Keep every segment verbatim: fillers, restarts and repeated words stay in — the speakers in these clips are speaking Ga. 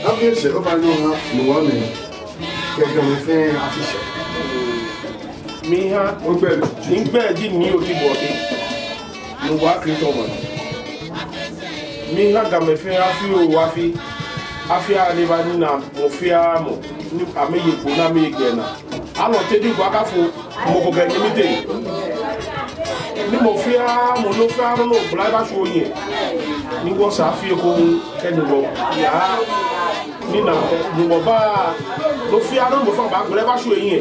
Afi sɛɛ, ofainɛ oha Nuŋua mɛi kɛ Gamɛi fɛɛ afi sɛɛ. Miha, ogbɛi, migbɛi ji Nii Oti Bɔte. Nuŋua Klintɔn maŋ. Miha Gamɛi fɛɛ afi oo afi. Afi aya ni eba ni ana mɔ fɛɛ mɔ ni amɛye kpo ni amɛye gbɛ naa. Alɔnte diŋ ko akafo mɔ ko kɛ nyɛmi teŋ. Ni mɔ fɛɛ mɔ, nɔ fɛɛ nɔ ni ogbala eba shwie ohiɛ. Ni wɔsaa afi ekoŋŋ kɛ Nyɔŋmɔ yaa. Ni ana Nyɔŋmɔ ba, nɔ fɛɛ nɔ ni mɔ fɛɛ mɔ baagbala eba shwie ehiɛ.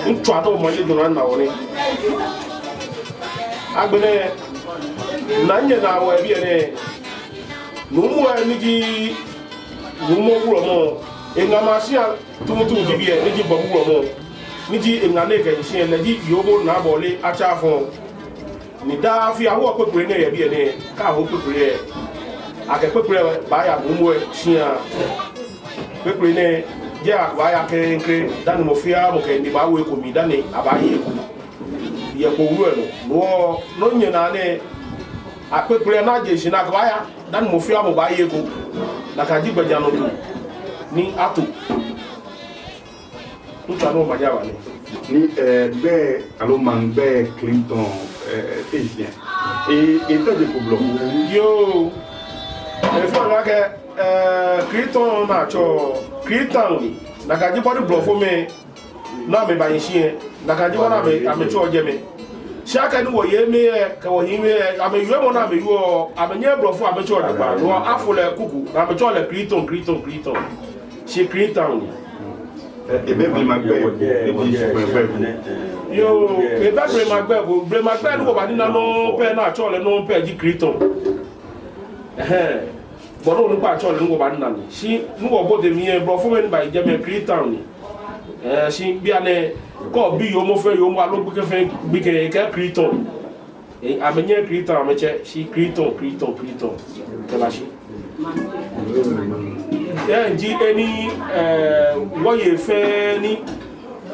Ŋtsɔ adɔ omanye jɔɔ naa wɔ nɛ. Agbɛnɛ, naa nyɛnaa wɔ yɛ biɛ nɛɛ. Nuumo lɛ ni ji nuumo wulɔmɔ, eŋa ma shia tumutumu ji biɛ, ni ji Gbɔbu wulɔmɔ, ni ji eŋa nɛɛ kɛ nyiɛ lɛ ji Yoo Bo Naa Bɔle Atsɛ Afɔŋ. Ni daa afi ahoɔ kpekple nɛɛ yɛ biɛ nɛɛ, kɛ aho kpekple lɛ, akɛ kpekple lɛ baaya nuumo lɛ shia. Kpekple nɛɛ, jɛi abaaya klɛŋklɛŋ, dani mɔ fɛɛ mɔ kɛ enine baawo eko mli, dani abaaye eko yɛ kpo wulu lɛ nɔ. No hewɔ, nɔ nyɛnaa nɛɛ, akpekple lɛ ni aje shishi ni akɛbaaya, dani mɔ fɛɛ mɔ baaye eko. Nakai ji gbɛjianɔtoo ni ato. Ŋtsɔ adɔ omanye aba nɛ. Ni, eh, gbɛi, aloo maŋ gbɛi Klintɔn, eh, te shishi? E, e, te je kpo blɔfo. Yoo. Efɔ naa akɛ, eh, Klintɔn ni atsɛɔ, Klintɔn ni. Nakai ji bɔ ni blɔfomɛi ni amɛba nyiɛ shi lɛ, nakai ji bɔ ni amɛ, amɛtsɛɔ jɛmɛ. Shi akɛni wɔyɛ mɛi lɛ, kɛ wɔhiɛ mɛi lɛ, amɛyɛ mɔ ni amɛyɔɔ, amɛnyɛɛɛ blɔfo amɛtsɛɔ jogbaŋŋ, no hewɔ afo lɛ kuku, ni amɛtsɛɔ lɛ Klintɔn, Klintɔn, Klintɔn. Shi Klintɔn ni. Ɛ, ebɛ blema gbɛi ko, eji shi kpɛkpɛ ko. Yoo, ebɛ blema gbɛi ko, blema gbɛi ni wɔbanina nɔŋŋ pɛ ni atsɛɔ lɛ nɔŋŋ pɛ ji Klintɔn. Ɛhɛɛ. Bɔ ni onukpa atsɛɔ lɛ ni wɔbanina ni. Shi ni wɔbote mli lɛ, blɔfomɛi ni bahi jɛmɛ Klintɔn ni. Ɛɛ, shi bianɛ, kɛ obi yoomo fɛɛ yoomo aloo gbekɛ fɛɛ gbekɛ, ekɛɛ Klintɔn. Ɛɛ, amɛnyɛɛɛ Klintɔn amɛtsɛ, shi Klintɔn, Klintɔn, Klintɔn. Kɛbashi. Ɛɛ, ji he ni, ɛɛ, wɔyei fɛɛ ni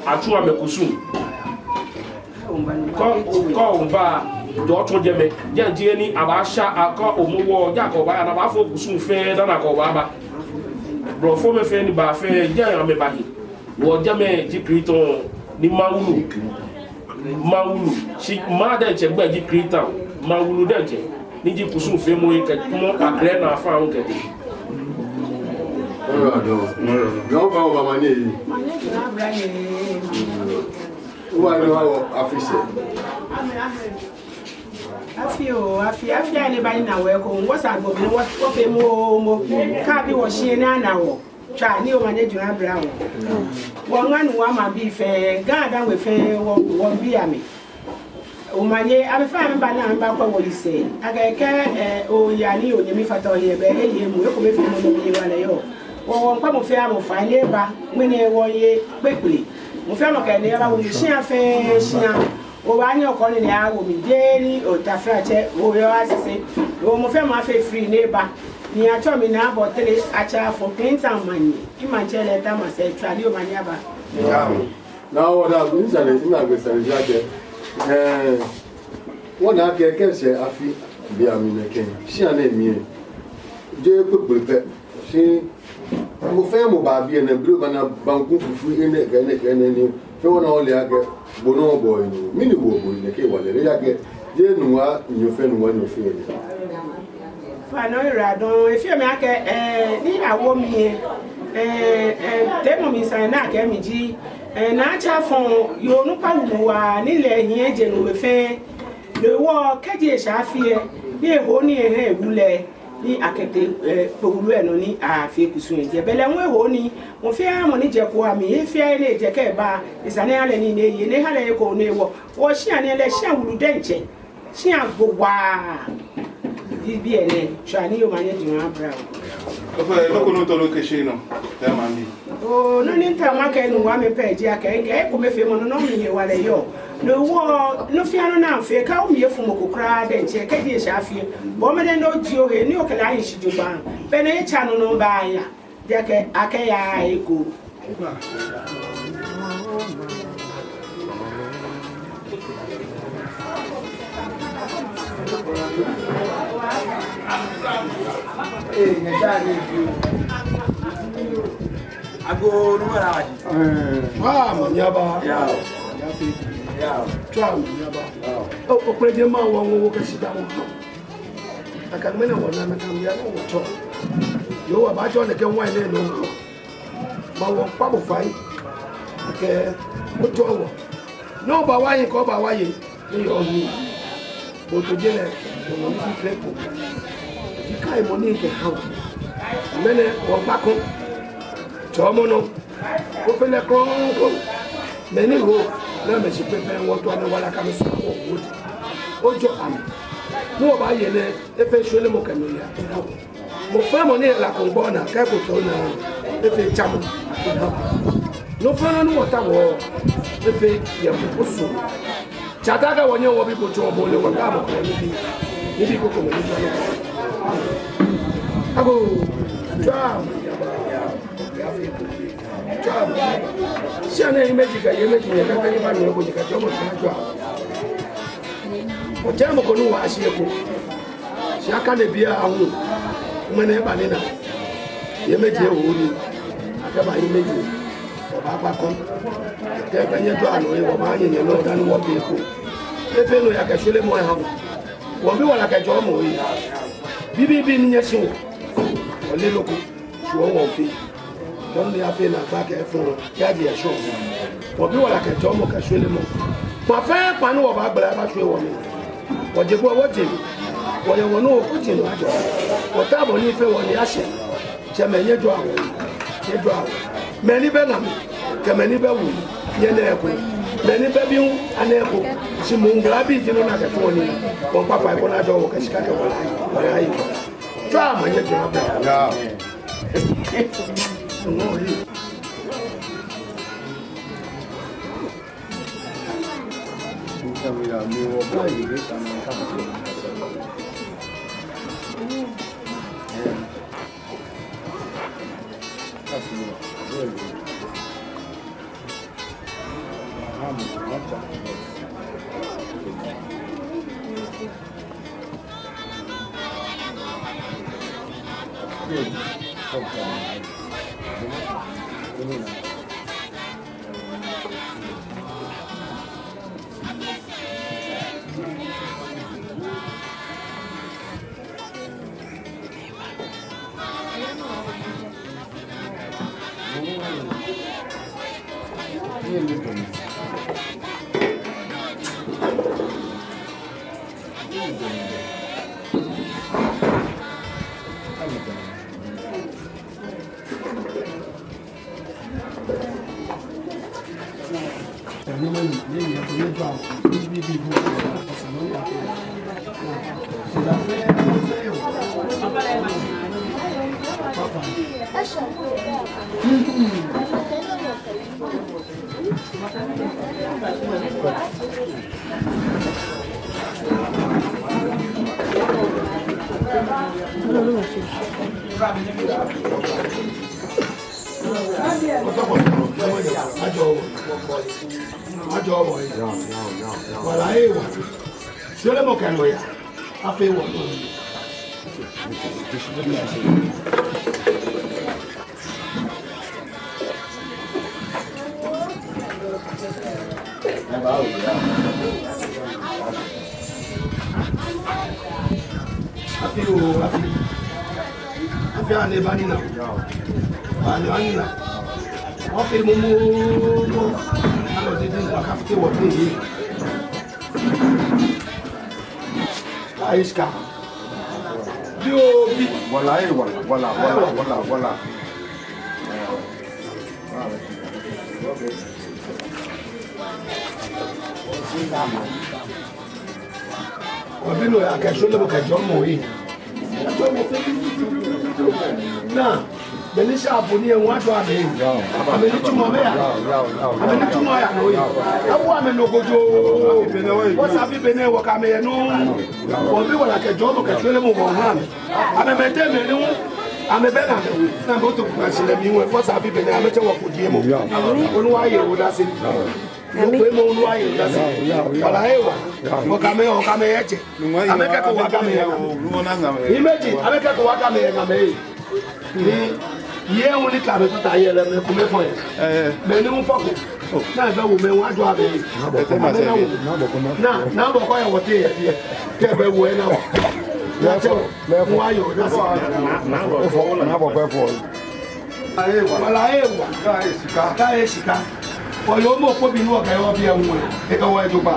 atsu amɛkusum. Kɛ, kɛ oba, jɔɔ tsɔ jɛmɛ. Jɛi ji he ni abaasha, a, kɛ omɔ wɔ, ja kɛ obaaya ni abaafo kusum fɛɛ dani kɛ obaaba. Blɔfomɛi fɛɛ ni ba fɛɛ, jɛi amɛbahi. Wɔ jɛmɛ ji Klintɔn ni maŋ wulu. Maŋ wulu. Shi maŋ diɛŋtsɛ gbɛi ji Klintɔn. Maŋ wulu diɛŋtsɛ. Ni ji kusumfeemɔ he kɛ mɔ akrɛ naa faa hu kɛtee. Nyɔŋmɔ fɛɛ oba omanye. Ofainɛ oha wɔ afi sɛɛ. Afi oo, afi, afi aya ni eba ni ana wɔ ekoŋŋ, wɔsaa gbɔmɛi, wɔ, wɔfee momo. Kɛ abi wɔ shi ni ana wɔ. Tswa, Nii omanye juro abla wɔ. Wɔŋa Nuŋua maŋbii fɛɛ, Ga Dangme fɛɛ, wɔ, wɔbii amɛ. Omanye, amɛfɛɛ amɛba ni amɛbakwɛ wɔyisɛɛ. Akɛ kɛ, ɛ, oya ni onyɛmi fata ohe lɛ, ebɛ, eye emuu, ekomefeemɔ ni obi wa lɛ yɔɔ. Wɔ, wɔŋkpa mɔ fɛɛ mɔ fai ni eba, ŋmɛnɛ wɔye kpekple. Mɔ fɛɛ mɔ kɛ enine aba wo mli shia fɛɛ shia. Obaanyɛ okɔ onine awo mli, jeee ni otaflatsɛ, oyɔɔ asese. Mɔ fɛɛ mɔ afee free ni eba. Ni atsɛɔ mi Naa Bɔtele Atsɛ Afɔŋ, Klintɔn Manye. Mimaŋtsɛ lɛ ta masɛi, tswa Nii omanye aba. Naa Bɔtele, misane, minaagbee sane ji akɛ, ɛɛ, wɔna akɛ kɛ eshɛ afi bianɛ mli nɛkɛ, shia nɛɛ mli lɛ, jeee kpekple pɛ. Shi mɔ fɛɛ mɔ baa biɛ nɛɛ, blema naa, banku, fufu, enɛ kɛ enɛ kɛ enɛ ni. Fɛɛ wɔna wɔle akɛ bo nɔ obɔ enɔ. Mɛni hewɔ obɔ enɛ kɛ wale lɛ akɛ jeee Nuŋua nyo fɛɛ, Nuŋua nyo fɛɛ lɛ. Ofainɛ oyiwaladɔŋŋ, efeɔ mi akɛ, ɛɛ, ni awo mi lɛ, ɛɛ, ɛɛ, teemɔŋ mli sane ni akɛɛ mi ji, ɛɛ, Naa Atsɛ Afɔŋ, yoo onukpa wulu waa, ni lɛ ehiɛ je nɔ we fɛɛ, no hewɔ kɛji eshɛ afi lɛ, ni eho ni eha ewu lɛ, ni akɛtee, ɛɛ, kpo wulu lɛ nɔ ni afee kusum lɛ jɛi. Belɛ ŋwɛi eho ni, mɔ fɛɛ mɔ ni jɛ kpo amli, he fɛɛ he ni ejɛ kɛba, esa ni eha lɛ nii ni eye, ni eha lɛ eko ni ewɔ. Wɔ shia nɛɛ lɛ, shia wulu diɛŋtsɛ. Shia gbo waa. Biɛ nɛɛ, tswa ni omanye jurɔ abla wɔ. Ofainɛ, nɔ ko ni otao ni okɛshɛ nɔ, ya maŋbii. Oo, nɔ ni mitaoɔ makɛɛ nuu wa mɛi pɛ ji akɛ, kɛ ekomefeemɔ nɔ nɔ mli hewalɛ yɔɔ. No hewɔ, nɔ fɛɛ nɔ ni afeɔ, kɛ omli efu mɔ ko kwraa diɛŋtsɛ, kɛji eshɛ afee, bo mɛni nɔ ji ohe, ni okɛ lɛ ahi shi jogbaŋŋ, belɛ etsa nɔ nɔ baaya. Ejaakɛ akɛyaaa he ko. Agoo, numɔ naa wa ji. Tswa omanye aba. Yao. Yao. Tswa omanye aba. Yao. O, okpɛlɛ jɛ maŋ wɔ, wɔ, wɔkɛ shidaa wɔ. Akɛ ŋmɛnɛ wɔna, nakai mli ya ni wɔtsɔ. Yoo, wɔbaatsɔ nɛkɛ wine nɛɛ nɔ. Maŋ wɔkpa bo fai akɛ otsɔɔ wɔ. Ni oba wɔhiɛ, kɛ oba wɔhiɛ, ni yɔɔ hiɛ. Bo oto je lɛ, bo mɔ ni fee ko. Ji kaimɔ ni kɛha wɔ. Ŋmɛnɛ wɔkpa ko. Tsɔɔmɔ nɔ. Ofee lɛ krɔŋkrɔŋ. Mɛi ni ho, ni amɛshi pɛpɛɛpɛ wɔto amɛ wala kɛ amɛsɔlemɔ wɔ. Ojɔɔ amɛ. Ni wɔbaaye nɛɛ, efee shwelemɔ kɛ nɔyaa. Mɔ fɛɛ mɔ ni yɔɔ La Kɔŋgbɔ naa, kɛ eko tɔ naa, efee tsamɔ. Nɔ fɛɛ nɔ ni wɔtaoɔ, efee yɛ mɔ osu. Tsata kɛ wɔnyɛ wɔbi ko tsɔ bo lɛ, wɔkɛ mɔ ko nibii. Nibii ko ko mɔ nibii. Agoo, tswa. Tswa. Shi ani yɛ meji kɛ, yɛ meji yɛ kɛ, kɛ ni ba ni ko ji kɛ, tswa mɔ ko tswa. Ojɛ mɔ ko ni wa shi eko. Shi akane biɛ ahu. Ŋmɛnɛ eba ni na. Yɛ meji ewo ni. Akɛba yɛ meji. Wɔbaakpa ko. Kɛ kɛ nyɛjɔɔ nɔ yɛ, wɔbaanyɛ nyɛnɔ dani wɔbi eko. Efee nɔyaa kɛ shwelemɔ eha wɔ. Wɔbi wala kɛ jɔɔmɔ yɛ. Bibii ni nyɛshi wɔ. Wɔle nɔ ko. Shi wɔ wɔfee. Dɔn ni afee naagba kɛ efɔŋ, kɛji eshɔ. Wɔbi wala kɛ jɔɔmɔ kɛ shwelemɔ. Kpaa fɛɛ kpaa ni wɔbaagbala abashwie wɔmli. Wɔje bo wɔje. Wɔyɛ wɔnɔ wɔkuji nɔ ajɔ. Wɔtaoɔ bɔ ni fɛɛ wɔ ni ashɛ. Tsɛmɛi nyɛjɔɔ wɔ. Nyɛjɔɔ wɔ. Mɛi ni bɛ ŋa mli. Kɛ mɛi ni bɛ wulu. Nyɛna eko. Mɛi ni bɛ biu ana eko. Shi mɔ ŋgbla bi ji nɔ ni akɛtsuɔ nii. Wɔkpa fai koni ajɔɔ wɔ kɛ shika kɛ wala. Wala. Tswa omanye jurɔ abla. Yao. Ajɔɔ wɔ. Ajɔɔ wɔ. Wala ewa. Shwelemɔ kɛ nɔyaa. Afee wɔ nɔ. Afi oo, afi. Afi ane ba ni na. Ba ni ani na. Wɔfee momo. Alɔ didi wa ka fite wɔ de yi. Ayi shika. Bi oo, bi. Wala, eh, wala, wala, wala, wala, wala. Wɔbi nɔyaa kɛ shwelemɔ kɛ jɔɔmɔ yi. Naa, mɛi ni sha afɔle lɛ, wɔjɔɔ amɛ. Amɛnitsumɔ amɛya. Amɛnitsumɔ aya nɔ. Awo amɛ nɔ gojoo. Wɔsɛɛ afi be nɛɛ wɔkɛ amɛ yɛ nɔ. Wɔmiibi wala kɛ jɔɔmɔ kɛ shweremɔ wɔha amɛ. Amɛmɛi tee mɛi ni amɛbɛ naa amɛ. Naa amɛto kpakpa shi lɛ mli wɛ. Wɔsɛɛ afi be nɛɛ amɛtsɛ wɔ kpojiemɔ. Onyɛ oye odase. Onyɛ oye odase. Wala ewa. Wɔkɛ amɛ, wɔkɛ amɛ yɛ tsɛ. Amɛkɛko wɔ akɛ amɛyɛ ŋamɛi. Imagine, amɛkɛko wɔ akɛ amɛyɛ ŋamɛi. Ni yei hu ni kɛ amɛ tuta yɛ lɛ, mɛi komɛi fɔ yɛ. Mɛi ni hu fɔko. Naa ebɛ wumɛi hu ajɔɔ amɛ. Amɛna wumɛi. Naa, naa bɔkɔ yɛ wɔteŋ yɛ biɛ. Kɛ ebɛ wu ena wɔ. Naa tsɛ wɔ. Onyɛ oye odase. Naa bɔkɔ efɔ. Wala ewa. Shika yɛ shika. Wɔyɛ mɔ ko bi ni wɔkɛ yɔɔ biɛ ŋwɛi. Ekɛ wɔ ejo ba.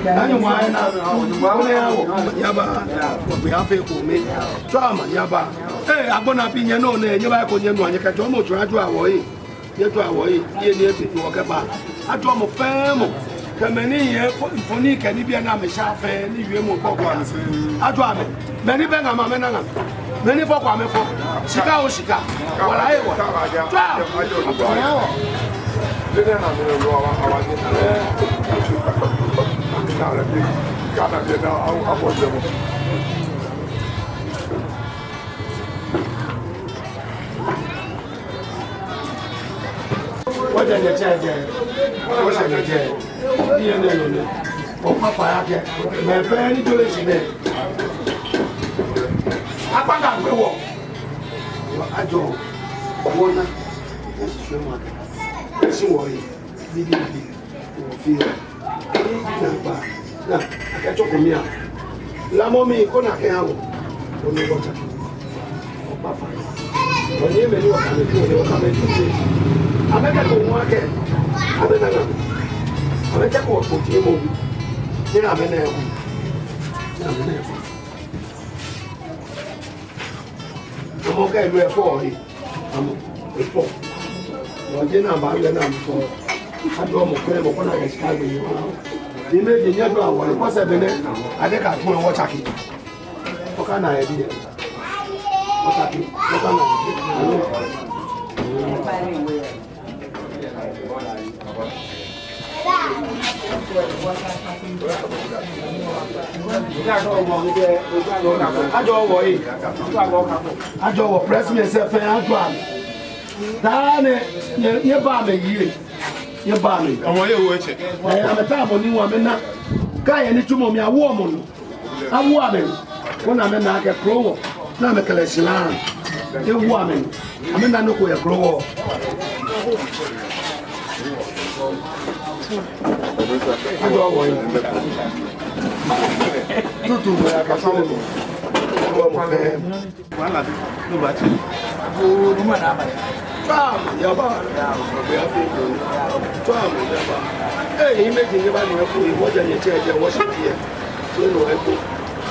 Naa ni ŋwɛi na. Onyɛ oya wɔ. Yaba. Wɔkpe afee kome. Tswa ma yaba. Ee, agbɛnɛ bi nyɛ nɔ nɛ. Nyɛba ko nyɛnu anyɛ kɛ jɔɔmɔ tswa ajɔɔ wɔ ee. Nyɛjɔɔ wɔ ee. Yɛ ni ebe ni wɔkɛba. Ajɔɔ mɔ fɛɛ mɔ. Kɛ mɛi ni yɛ mfo-, mfoniri kɛ nibii ni amɛsha fɛɛ ni yɔɔ mɔ kpɔkpɔ. Ajɔɔ amɛ. Mɛi ni bɛ ŋamɛi amɛna ŋamɛi. Mɛi ni fɔko amɛfɔ. Shika oo shika. Wala ewa. Tswa. Wɔjɛ nyɛtsɛ jɛ, wɔshɛ nyɛjɛ, ni yɛ nɛɛ nɔ nɛɛ, wɔkpa fai akɛ, mɛi fɛɛ ni jɔɔ lɛ shi nɛɛ, akpa ka gbɛ wɔ, wɔ ajɔɔ, wɔna, wɔshishiumɔ akɛ, shi wɔye, bibii, wɔfee. Naa gba, naa, akɛ tsɔko mli a. Lamɔ mli ko naa kɛha wɔ. Onyɛ oye odase. Wɔkpa fai. Onyɛ mɛi ni wɔkɛ amɛ ko, onyɛ wɔkɛ amɛ ko. Amɛkɛko wɔ akɛ. Amɛna ŋamɛi. Amɛtsɛ ko wɔ kpojiemɔ. Ni amɛna eko. Ni amɛna eko. Amɔ kɛ elu efɔ ee. Amɔ, efɔ. Wɔjɛ naa ba lɛ naa mɔ fɔ. Ajɔɔ mɔ kɛ mɔ ko naa kɛ shika gbɛ yɛ wɔ. Ni mɛi ji nyɛjɔɔ wɔ, ni kɔsɛ be nɛɛ, ade ka tun wɔ tsake. Okana ebi yɛ. Otsake, okana ebi. Ajɔɔ wɔ ee. Ajɔɔ wɔ press mɛi sɛɛ fɛɛ ajɔɔ amɛ. Daa nɛɛ, nyɛ, nyɛba amɛyi. Nyɛba amɛ. Amɛye wɔ etsɛ. Ee, amɛta amɔ ni wɔ amɛna. Kɛ yɛ nitsumɔ mli awo amɛ nɔ. Awo amɛ. Koni amɛna akɛ krowɔ. Ni amɛkɛ lɛ shi lɛ. Ewo amɛ. Amɛna nɔ ko yɛ krowɔ. Ajɔɔ wɔ ee. Tutu mɔ ya ka sɔle mɔ. Ajɔɔ mɔ fɛɛ. Wala bi, no ba ti. Tswa ma yaba. Tswa ma yaba. Ee, imagine nyɛba ni eko, wɔjɛ nyɛtsɛ jɛ, wɔshi biɛ. Ni no eko.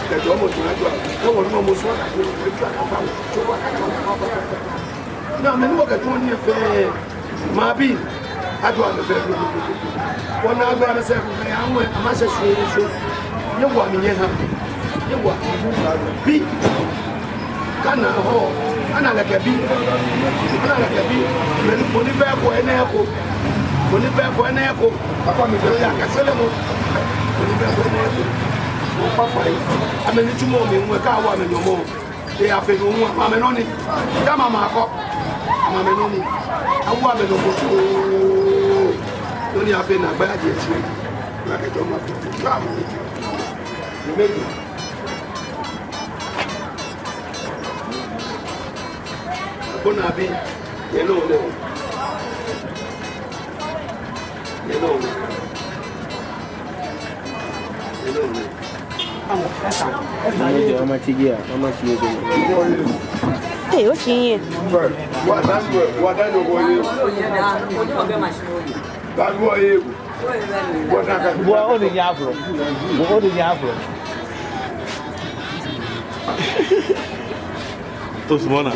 Kɛ jɔɔmɔ tun ajɔɔ. Kɛ wɔ nɔ mɔ sɔ ka ko, etswa ka ba. Tswa ka ba. Naa mɛi ni wɔkɛ tun ni fɛɛ. Mabi, ajɔɔ amɛ fɛɛ. Wɔna agba amɛsɛɛ ko kɛ ya ŋwɛi, amɛsɛɛ shweshwe. Nyɛwo amɛ nyɛha. Nyɛwo amɛ. Bi. Kana hɔ. Ana lɛ kɛ bi. Ana lɛ kɛ bi. Mɛi ni, mɔ ni bɛ ko enɛ ko. Mɔ ni bɛ ko enɛ ko. Papa mi bɛ ya kɛ sele mɔ. Mɔ ni bɛ ko enɛ ko. Papa yi. Amɛnitsumɔ mli ŋwɛi kɛ awo amɛ nyɔmɔ. Ee, afee no hu, amɛ nɔ ni. Dama ma kɔ. Amɛ nɔ ni. Awo amɛ nɔ ko. Nɔ ni afee naa gba ya je shi. Na kɛ jɔɔmɔ. Dama. Ni mɛi. Koni abi. Yɛ nɔ nɛɛ. Yɛ nɔ nɛɛ. Yɛ nɔ nɛɛ. Mama tigi ya, mama tigi ya. Ee, oshi yɛ. Bua, o de nya afro. Bua, o de nya afro. Osumɔɔ naa.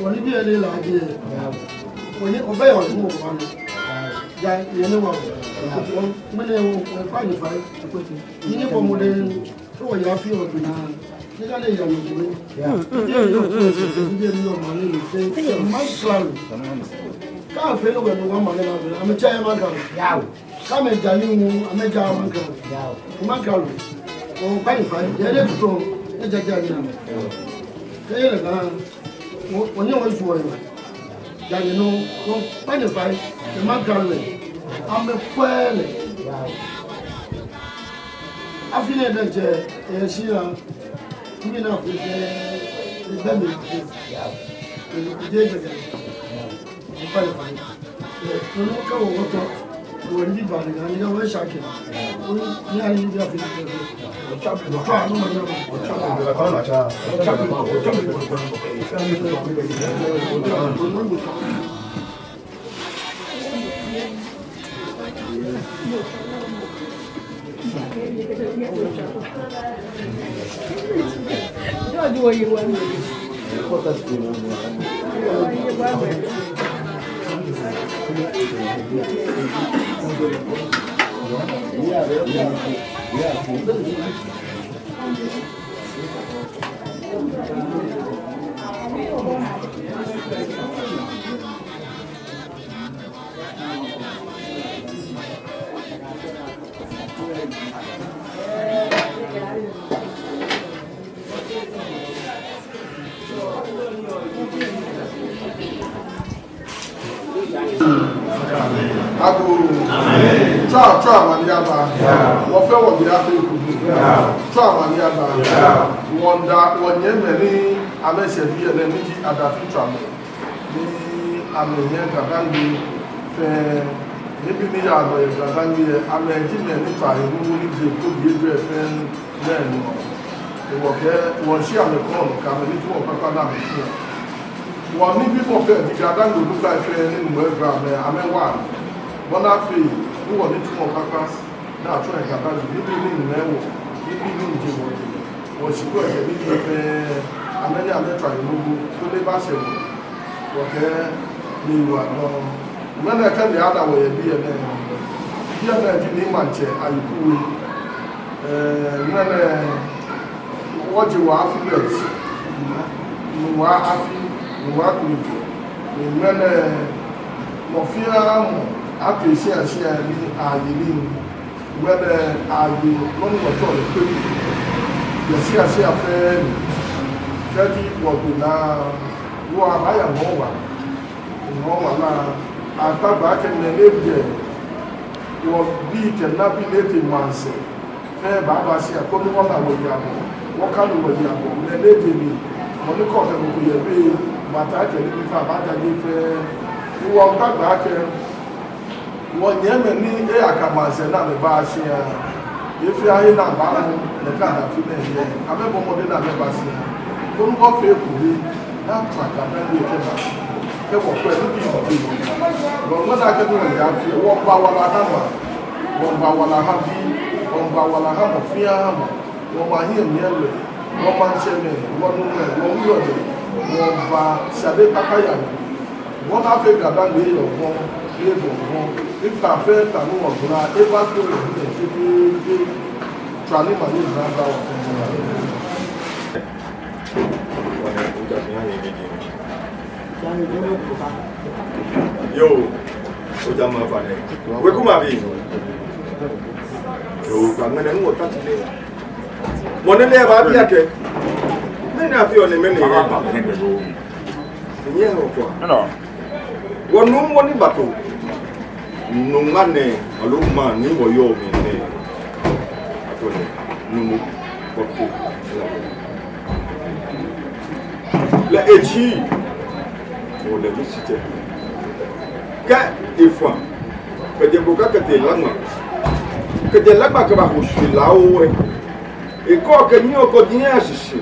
Wɔnibii lɛ laaje. Wɔnyɛ, wɔbɛ yɛ wɔnɔ wɔba nɔ. Ja, yɛ nɔ wa. Wɔ, ŋmɛnɛ wɔ, wɔkpa nyɛ fai. Nyɛ bɔ mɔdɛŋ. Kɛ wɔya afi wɔgbe naa. Nyɛkane yɛ nɔ ko. Nyɛ yɛ nɔ ko. Nyɛ yɛ nɔ ma ne ni fɛɛ. Fɛɛ ma klalo. Kɛ afee nɔ ko nɔ ko ma ne na bɛ. Amɛtsɛ yɛ ma klalo. Yao. Kɛ amɛja ni ŋu, amɛja ma klalo. Yao. Ma klalo. Wɔkpa nyɛ fai. Yɛ nɔ ko. Nyɛjaja nyɛ. Kɛ yɛ nɔ ko. Wɔ, wɔnyɛ wɔsu wɔyi. Ja nyɛ nɔ, wɔkpa nyɛ fai, nyɛ ma klalo lɛ, amɛkwɛ lɛ. Afi nɛɛ diɛŋtsɛ, eshi ya, mibi naa fɛɛ, ebɛ mli fɛɛ. Eje gbɛkɛ. Wɔkpa nyɛ fai. Nɔ kɛ wɔ wɔtɔ, wɔnibii ba ni ŋa ni ŋa wɔshake. Ni ani nibii afee. Agoo. Tswa, tswa omanye aba. Wɔfɛɛ wɔbi afee kudu. Tswa omanye aba. Wɔmiida wɔnyɛmimɛi ni amɛshɛ biɛ nɛɛ ni ji adafitswamɛi. Ni amɛyɛ Ga-Dangme fɛɛ, nibii ni yaa nɔ yɛ Ga-Dangme lɛ, amɛji mɛi ni tswa he ni wɔle je ko biɛ biɛ fɛɛ nɛɛ nɔ. Wɔkɛ, wɔshi amɛ kɔɔnɔ kɛ amɛ ni tsuɔ kpakpa na amɛ tsuɔ. Wɔnibii bɔ fɛɛ ji Ga-Dangme onukpai fɛɛ ni nuɛ gbla amɛ, amɛwa. Bɔ ni afee ni wɔ ni tsuɔ kpakpa. Naa tsɔ eka ba ju, nibii ni nɛɛ wɔ, nibii ni je wɔ, wɔshikpɔŋ kɛ nibii fɛɛ, amɛnyɛ amɛtswa he loo, koni eba shɛ wɔ, wɔkɛ ni wa nɔ. Ŋmɛnɛ kɛ ni ana wɔ yɛ biɛ nɛɛ, biɛ nɛɛ ji ni maŋtsɛ ayi kuwe. Ɛɛ, ŋmɛnɛ wɔje wɔ afi lɛ, ni wɔ afi, ni wɔ akuli. Ni ŋmɛnɛ mɔ fɛɛ mɔ atee shia shia ni aye nii. Ŋmɛnɛ aye nɔ ni wɔtsɛɔ lɛ kpekpe. Yɛ shia shia fɛɛ mli. Kɛji wɔgbe naa, wɔbaaya ŋɔɔ wa. Ŋɔɔ wa naa, akpa gbɛ akɛ mɛi ni jɛ wɔbii kɛ nabii ni tee maŋsɛɛ fɛɛ baaba shia koni wɔna wɔyi abɔ. Wɔkanu wɔyi abɔ. Mɛi ni je mli, mɔ ni kɔ kɛ mɔ ko yɛ be, mata kɛ nibii fɛɛ baajaje fɛɛ. Wɔkpa gbɛ akɛ wɔnyɛmimɛi ni eyaka maŋsɛɛ ni amɛba shia, efee ahe ni aba nɔ, nɛkɛ adafi nɛɛ yɛ, amɛbɔ mɔdɛŋ ni amɛba shia. Koni wɔfee ekome, ni atswa Ga-Dangme kɛba. Kɛ wɔkwɛ nibii ni ji. Wɔŋmɛɛ naa kɛ ni wɔya fɛɛ, wɔmiiba wala ha maŋ, wɔmiiba wala ha bii, wɔmiiba wala ha mɔ fɛɛ mɔ. Wɔmaŋ hiɛnyiɛlɔi, wɔmaŋtsɛmɛi, wɔnuumɛi, wɔwulɔmɛi, wɔmiiba shade kpakpa yɛ mli. Bɔ ni afee Ga-Dangme lɛ yɔɔ bɔ, ebɔ bɔ, ekpa fɛɛ kpa ni wɔgbla, eba to wɔhiɛ tete, tswa ni omanye aba wɔ fɛɛ. Yoo, oja mli afa nɛ. Weku mabi. Yoo, kɛ ŋmɛnɛ ni wɔta shi nɛɛ. Mɔ nɛɛ ni eba bi akɛ. Mɛni afeɔ nɛɛ, mɛni. Nyɛ hɔ kwa. Wɔnuumo ni bato. Nuumo nɛɛ, aloo maŋ ni wɔyɔɔ mli nɛɛ. Ato nɛɛ, nuumo, bato. Lɛ etsi, ole ni shi tsɛ. Kɛ efã, kɛjɛ Bokakɛtɛ Laŋma, kɛjɛ Laŋma kɛbaho Shwi Laoo lɛ, ekɔ kɛ nyiɛɔ kɔji ashishi.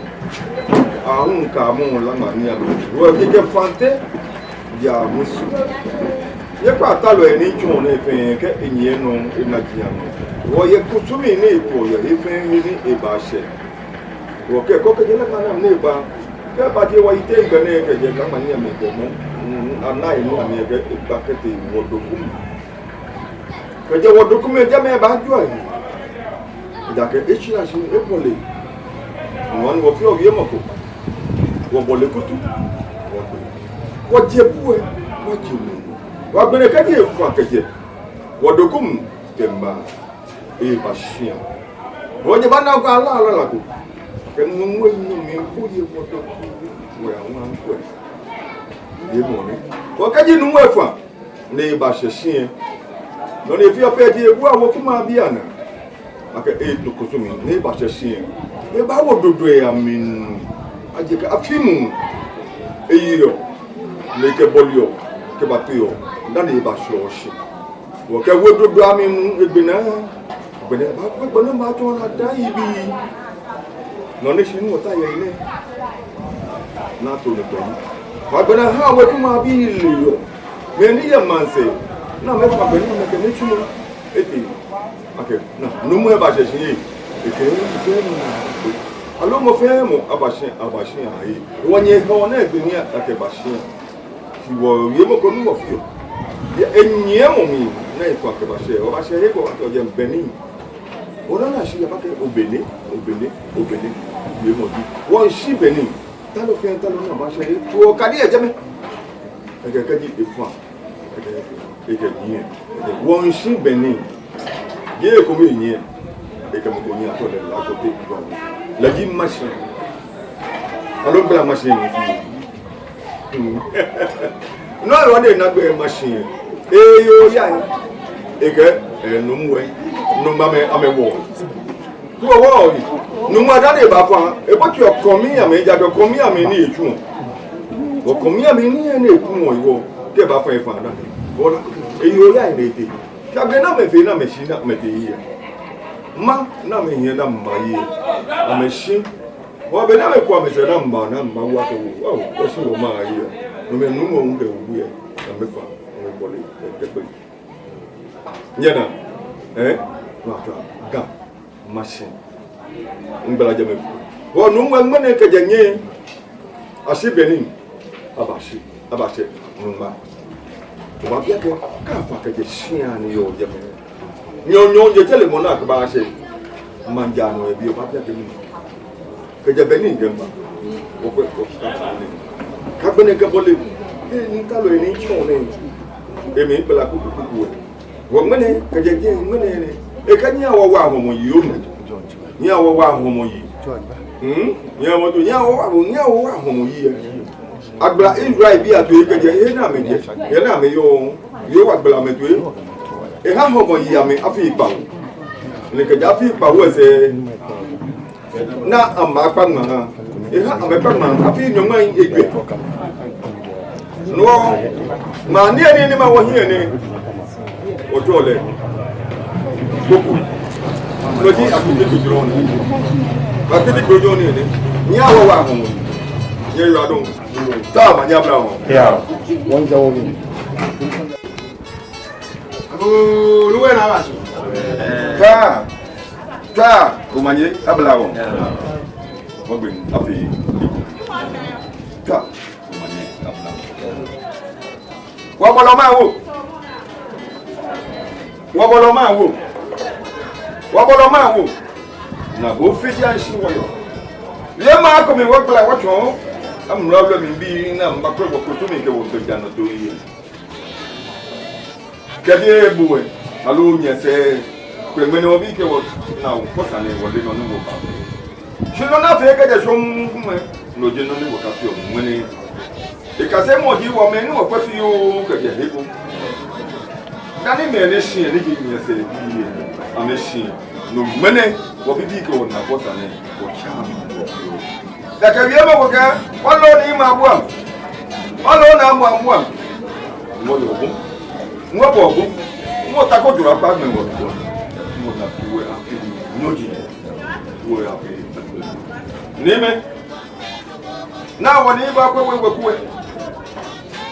Ahu ka mɔ Laŋma ni amɛ. Wɔ kɛjɛ Fante, ja musu. Yɛ kwa talɔ ni tsɔɔ nɛɛ fɛɛ kɛ enyiɛ nɔ ena ji amɛ. Wɔyɛ kusumi ni ekɔ yɛ he fɛɛ he ni ebashɛ. Wɔkɛ kɔ kɛjɛ Laŋma ni amɛ ni eba. Kɛ eba je wɔyi tɛ gbɛ nɛɛ kɛjɛ Laŋma ni amɛ kɛ mɔ. Mm, ana enu amɛ kɛ eba kɛtee Wɔdokum. Kɛjɛ Wɔdokum jɛmɛ ebajɔ ayi. Ejaakɛ etsi lɛ shi ebɔle. Ŋwan wɔfeɔ wiemɔ ko. Wɔbɔle kutu. Wɔkpe. Wɔje bu lɛ. Wɔje mu. Wɔ agbɛnɛ kɛji efã kɛjɛ Wɔdokum kɛmiiba, eba shia. Wɔje bana ko ala ala la ko. Kɛ nuumo enyɔ mli ko yɛ Wɔdokum. Wɔya ŋwan ko. Yɛ mɔ nɛɛ. Wɔ kɛji nuumo efã ni ebashɛ shia. Nɔ ni efeɔ pɛ ji ebua Wɔkumabii anaa. Akɛ eto kusumi ni ebashɛ shia. Ebawo dodoi amli nu. Aje kɛ afi muu. Eyiɔ. Ni ekɛbɔleɔ. Kɛbateɔ. Dani ebashɛɔ shi. Wɔkɛwo dodoi amli nu egbɛnaa. Egbɛnaa ba gbɛ gbɛnaa ma tɔ na da ibi. Nɔ ni shi ni wɔta yɛ nɛɛ. Nato nɔ tɔ. Ba gbɛnaa ha Wɔkumabii lɛ yɔɔ. Mɛi ni yɛ maŋsɛɛ. Ni amɛfã gbɛ ni amɛkɛ nitsumɔ. Etee. Akɛ, naa, nuumo ebashɛ shi yɛ. Ekɛɛ, ekɛɛ, naa, ekɛɛ. Aloo mɔ fɛɛ mɔ, aba shia, aba shia yɛ. Wɔnyɛ hɔ nɛɛ gbɛ ni akɛba shia. Shi wɔyɛ mɔ ko ni wɔfeɔ. Yɛ enyiɛmɔ mli, ni efã kɛbashɛ. Wɔbashɛ he ko, wɔkɛɔ jɛi Benin. Wɔnaa shi yɛ bakɛɛ, oo Benin, oo Benin, oo Benin. Yɛ mɔ ji. Wɔnshi Benin. Talɔ fɛɛ, talɔ ni abashɛ yɛ. Too kadi yɛ jɛmɛ. Ekɛɛ kɛji efã. Ekɛɛ, ekɛɛ nyiɛ. Ekɛɛ, wɔnshi Benin. Yɛ ekome nyiɛ. Ekɛɛ mɔ ko nyiɛ atɔ lɛ la ko te. Lɛ ji Mashi. Aloo gbla Mashi ni fi. Hmm. No aloo ni na gbɛ Mashi. Eyoo ya. Ekɛɛ, ee, nuumo. Nuumo amɛ, amɛwo. Wɔ wɔ yi. Nuumo dani ebafã, ebaatsɔ kɔmi amɛ, ja kɔmi amɛ ni etsuɔ. Wɔ kɔmi amɛ ni ene etsuɔ wɔ. Kɛ ebafã efã naa. Wɔ la, eyoo ya ni etee. Kɛ be ni amɛfee ni amɛshi ni amɛtee yɛ. Maŋ ni amɛhiɛ ni amɛba yɛ. Amɛshi. Wɔ be ni amɛkɔ amɛsɛɛ ni amɛba ni amɛba wa kɛ wɔ. Wɔ, wɔshi wɔmaŋ yɛ. No mli nuumo ŋkɛ wɔ yɛ. Amɛfã, amɛbɔle, ekɛkpe. Nyɛna, ee? Nɔ atɔ Ga. Mashi. Ŋgbla jɛmɛ. Wɔ nuumo ŋmɛnɛ kɛjɛ nyɛ. Ashi Benin. Abashi. Abashɛ. Nuumo. Obaabi akɛ. Kɛ afã kɛjɛ shia ni yɔɔ jɛmɛ. Nyɔnyɔ yɛ tsɛlɛ mɔ naa kɛbashɛ. Maŋ ja nɔ ebi obaabi akɛ mi. Kɛjɛ Benin kɛmiiba. Wɔkpɛ, wɔkpɛ. Kɛ agbɛnɛ kɛbɔle. Ee, ni talɔ ni tsɔɔ nɛɛ. Emli gbla kuku kuku. Wɔ ŋmɛnɛ, kɛjɛ jɛi ŋmɛnɛ nɛɛ. Ekɛɛ nyɛhaa wɔwa hɔmɔ yi onu. Nyɛhaa wɔwa hɔmɔ yi. Hmm? Nyɛhaa wɔto, nyɛhaa wɔwa, nyɛhaa wɔwa hɔmɔ yi. Agbla Israelbii atoi kɛjɛ, he ni amɛjɛ. He ni amɛyɔɔ. Yehowa gbla amɛtoi. Eha hɔmɔ yi amɛ afii kpawo. Ni kɛjɛ afii kpawo lɛ sɛɛ. Ni amɛkpa ŋmaa. Eha amɛkpa ŋmaa. Afii nyɔŋmai ejwɛ. No, ŋmaa ni eni ni ma wɔhiɛ nɛɛ. Wɔtsɛɔ lɛ. Kpokpo. No ji akuteke jurɔ nɛɛ. Akuteke jurɔ nɛɛ. Nyɛhaa wɔwa hɔmɔ. Nyɛyiwaladɔŋŋ. Tswa omanye abla wɔ. Yaa. Wɔŋtsɛ wɔ mi. Agoo, Nuumo Naa Abashi. Tswa, tswa, omanye abla wɔ. Wɔgbɛi afee. Tswa, omanye abla wɔ. Wɔbɔlɔ maŋ wɔ. Wɔbɔlɔ maŋ wɔ. Wɔbɔlɔ maŋ wɔ. Naa bo fiji anshi wɔyɔɔ. Yɛ maŋ ko mli wɔgbla wɔtsɔ. Amralo mli bii ni amɛbakwɛ wɔ kusum kɛ wɔgbɛjianɔtoo yɛ. Kɛji ebu wɔ, aloo nyɛsɛɛ, kɛ ŋmɛnɛ wɔbi kɛ wɔnaa wɔ sane wɔle nɔ ni wɔba. Shi nɔ ni afee kɛjɛ shɔŋŋ, no ji nɔ ni wɔkafee ŋmɛnɛ. Ekasemɔ ji wɔmɛi ni wɔkpɛ fioo kɛjɛ he ko. Dani mɛi ni shi ni ji nyɛsɛɛ bii, amɛshi. No ŋmɛnɛ, wɔbibii kɛ wɔnaa wɔ sane, wɔtsa amɛ. Kɛkɛ wiemɔ ko kɛɛ, wɔloo ni ma buam. Wɔloo ni ma buam. Ŋwɔ yɔɔ bɔ. Ŋwɔ bɔ bɔ. Ŋwɔ Tako Jura kpa mɛ wɔ bɔ. Ŋwɔ na tuwe afi nyɔji. Tuwe afi. Ni mɛ. Ni wɔ ni ba kwɛ wɛ wɛ kwɛ.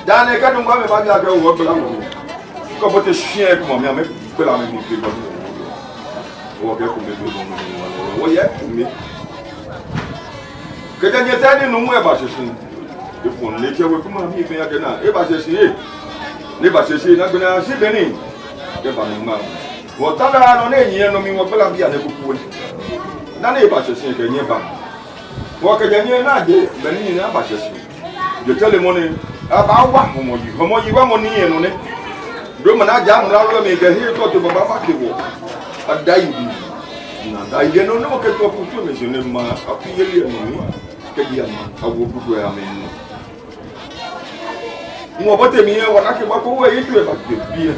Dani kɛ nu ŋwa mɛ ba bi akɛ wɔ gbla mɔ. Kɔ bɔ te shiɛ kuma mi amɛ gbla mɛ mi gbla mɔ. Wɔ kɛ kome bi mɔ mɔ mɔ wɔ yɛ kome. Kɛjɛ nyɛ sɛɛ ni nu ŋwɛ ba shishi. Efɔŋ lɛ tsɛ wɛ kuma mi fɛɛ akɛ na. Eba shishi ye. Ni ba shishi na gbɛ na shi beni. Eba nu ŋma. Wɔ ta da nɔ ni nyiɛ nɔ mi wɔ gbla bi anɛ kuku wɛ. Dani eba shishi kɛ nyɛ ba. Wɔ kɛjɛ nyɛ na je, beni nyɛ na ba shishi. Je tɛlɛ mɔ ni, abaawa Hɔmɔwɔ, Hɔmɔwɔ wa mɔ ni yɛ nɔ nɛ. Doma na ja mra lɔ mi kɛ he tɔ te baba ba kɛ wɔ. Ada yi bi. Na da yi nɔ nɔ kɛ tɔ kutu mi shi ni ma, afi yeli nɔ mi. Kɛ di ama, awo kuku ya mi nɔ. Ŋwɔ bɔ te mi yɛ, wɔ na kɛ ba ko wɛ yi tu yɛ ba te bi yɛ.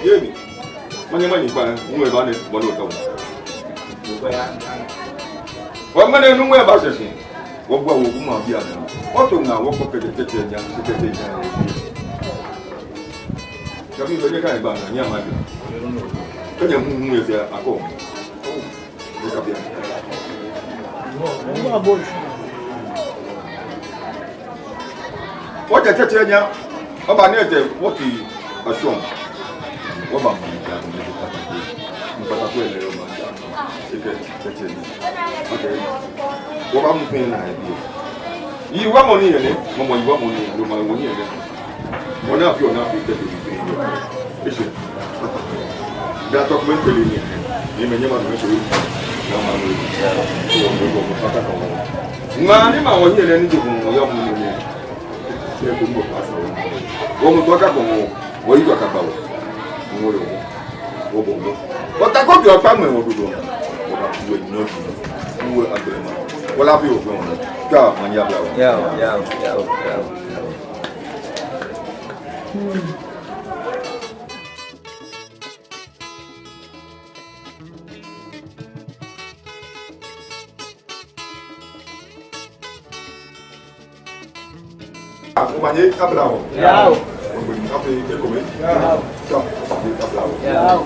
Yɛ mi. Manye manye kpa, ŋwɛ ba nɛ, bɔ ni otao. Wɔ mɛnɛ nu ŋwɛ ba shishi. Wɔ bua wɔ kuma bi anɛ. Wɔ to ŋa, wɔ kɔ kɛjɛ tɛtɛ ja, tɛtɛ ja. Kabi bɛ nyɛ ka ba na, nyɛ ma bi. Kɛjɛ mu mu yɛ sɛɛ akɔ. Wɔjɛ tɛtɛ nya, ɔba ni etɛ wɔti ashɔŋ. Wɔba mɔ ni ja, mɔ ni ja, mɔ ni ja, mɔ ni ja, ekɛ tɛtɛ nya. Okɛ, wɔba mu fɛɛ na ebi. Yi wa mɔ ni yɛ nɛ, mɔ mɔ yi wa mɔ ni yɛ nɛ, mɔ mɔ yi wa mɔ ni yɛ nɛ. Ona afi, ona afi, tete ni tete. Ese. Da tɔ kɔmɛ tele ni. Ni mɛ nyɛ ma mɛ tele. Na ma mɛ. Ŋa ni ma wɔ nyɛ ni jɛ ko mɔ ya mɔ ni. Sɛ ko mɔ pasa wɔ. Wɔ mɔ tɔ ka ko mɔ. Wɔ yi tɔ ka ba wɔ. Ŋɔ yɔ. Wɔ bɔ mɔ. Wɔ Tako Jura kpa mɛ wɔ dodo. Wɔ ka wɔ nyɔ. Wɔ agbɛ ma. Wɔ la fi wɔ fɛn wɔ. Ka ma nya bla wɔ. Ya, ya, ya, ya. Akumanye kabla o. Yao. Akumanye ekome. Yao. Kabla o. Yao.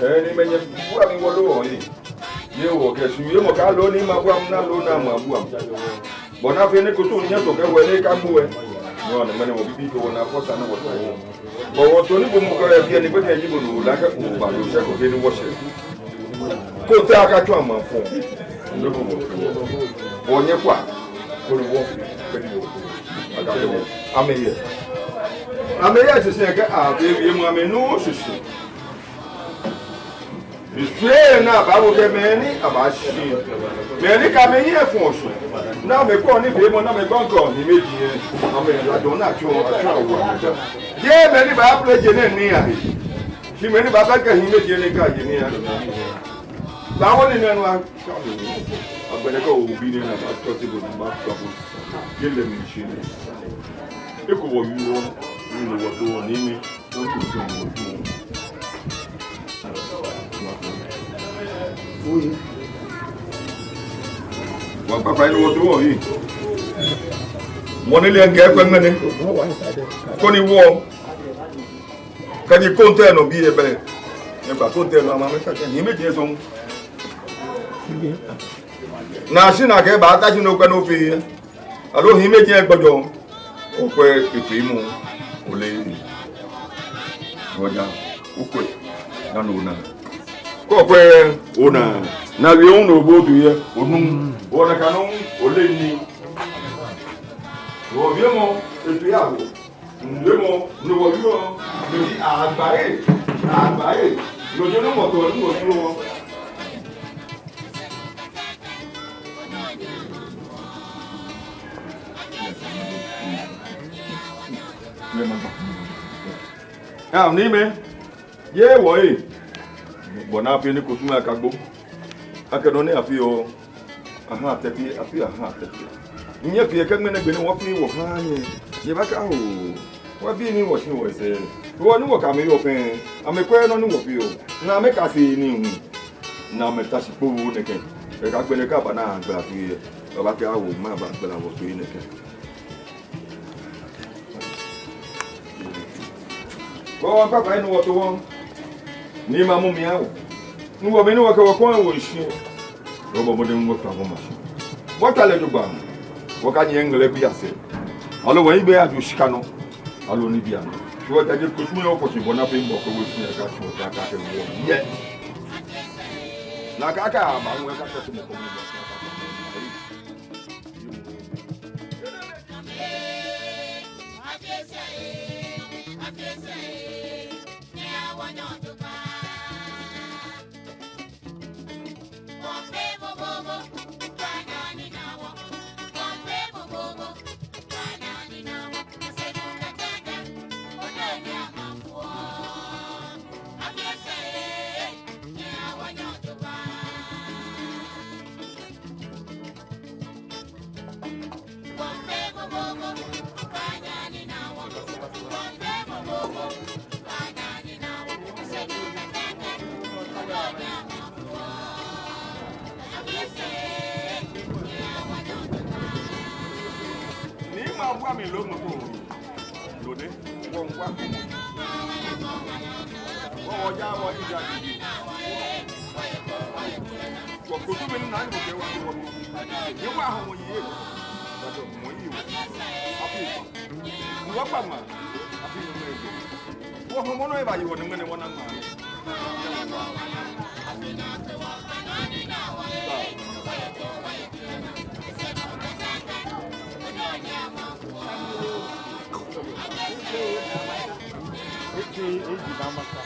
Ɛɛ, ni mɛi nyɛbua mi wolo wɔyi. Yɛ wɔkɛ su yɛ mɔ ka loo ni mabua mi naa loo ni amabua mi. Bɔ ni afee ni kusum nyɛto kɛ wɔ ni ka bu wɔ. Nyɔ ni mɛni mɔ bibii kɛ wɔ naa fɔ sa ni wɔto. Bɔ wɔto ni bo mɔ ko yɛ biɛ ni gbekɛ ji bo nɔ lɛ kɛ oba loo sɛɛ ko kɛ ni wɔsɛɛ. Kɔɔtɛ akatsɔ amɛ fɔ. Bɔ nyɛkwɛa. Koni wɔ. Koni wɔ. Akɛ wɔ. Amɛyɛ. Amɛyɛ shishi kɛ afee wiemɔ amɛnu shishi. Eshwɛ naa baawo kɛ mɛi ni abaashi. Mɛi ni kɛ amɛhiɛ fɔ̃ shi. Ni amɛkɔ ni be mɔ ni amɛgbɔŋ kɔ ni mɛi diɛ. Amɛla dɔŋŋ ni atsɔ, atsɔ awo. Yɛ mɛi ni baaplɛ je nɛɛ ni ahe. Shi mɛi ni baaba kɛ hiɛ mɛi diɛ ni ka je ni ahe. Baawo ni nɛɛ nɔ a. Agbɛnɛ kɛ obi nɛɛ ni abaatɔ shi bo ni abaakpa bo. Yɛ lɛ mli shi nɛɛ. Eko wɔyɔɔ, ni wɔtoo ni mi. Wɔkpa fai ni wɔtoo wɔyi. Mɔ ni le ŋkɛ kpɛ ŋmɛnɛ. Koni wɔ. Kɛji kɔɔtɛ nɔ bi ebɛ. Nyɛkpa kɔɔtɛ nɔ ama mɛi kɛ hiɛ mɛi diɛ sɔŋŋ. Naa shi naa kɛ baata shi nɔ kpɛ nɔ fɛɛ. Aloo hiɛ mɛi diɛ gbɔjɔ. Okwɛ efee mɔ. Ole. Wɔja. Okwɛ. Naa nɔ naa. Kɛ okwɛ ona. Naa wie onu bo tu yɛ. Onu. Ona kanu. Ole ni. Wɔ wiemɔ. Etu ya bo. Wiemɔ. Ni wɔyɔɔ. Ni agbaye. Agbaye. Lojɔ ni mɔ tɔ ni mɔ yɔɔ. Aa, ni mɛi. Yɛ wɔyi. Bɔ ni afee ni kusum lɛ akagbo. Akɛ nɔ ni afeɔ. Aha tɛtɛ, afee aha tɛtɛ. Nyɛfee kɛ ŋmɛnɛ gbɛ ni wɔfee wɔha nyɛ. Nyɛbaakɛɛ oo. Wɔbii ni wɔshi wɔsɛɛ. Wɔ ni wɔkɛ amɛ yɔɔ fɛɛ. Amɛkwɛ nɔ ni wɔfeɔ. Ni amɛkase nii hu. Ni amɛta shi kpo nɛkɛ. Kɛ agbɛnɛ kɛ aba ni agbala fee. Babaakɛɛ oo, mɛi abaagbala wɔ fee nɛkɛ. Wɔ, wɔ, papa, ni wɔtoo wɔ. Ni mamu mi awo. Ni wɔ mɛi ni wɔkɛ wɔ kɔŋ wɔ shi. Wɔbɔ mɔdɛŋ wɔtao wɔ mashi. Wɔta lɛ jogbaŋŋ. Wɔkanyɛ ŋlɛ bi ase. Aloo wɔyi be aju shika nɔ. Aloo nibii anɔ. Shi wɔtaje kusum yɛ wɔkɔ shi bɔ ni afee mɔ ko wɔ shi yɛ ka shi wɔta ka kɛ wɔ. Yɛ. Ni akɛ akɛ aba ŋwɛ ka kɛ shi mɔ ko wɔ. Ni mabua mi loo mɔ ko. Loo nɛɛ, wɔ, wɔ. Wɔ, wɔja, wɔja. Wɔ, kusum ni naa ni mɔ kɛ wɔ, wɔ. Ni wɔ ahɔ mɔ yi. Mɔ yi. Afi. Ni wɔkpa ma. Afi ni mɔ yi. Wɔ hɔmɔ nɔ eba yi wɔ ni ŋmɛnɛ wɔna ŋmaa. Eke eji ba masa.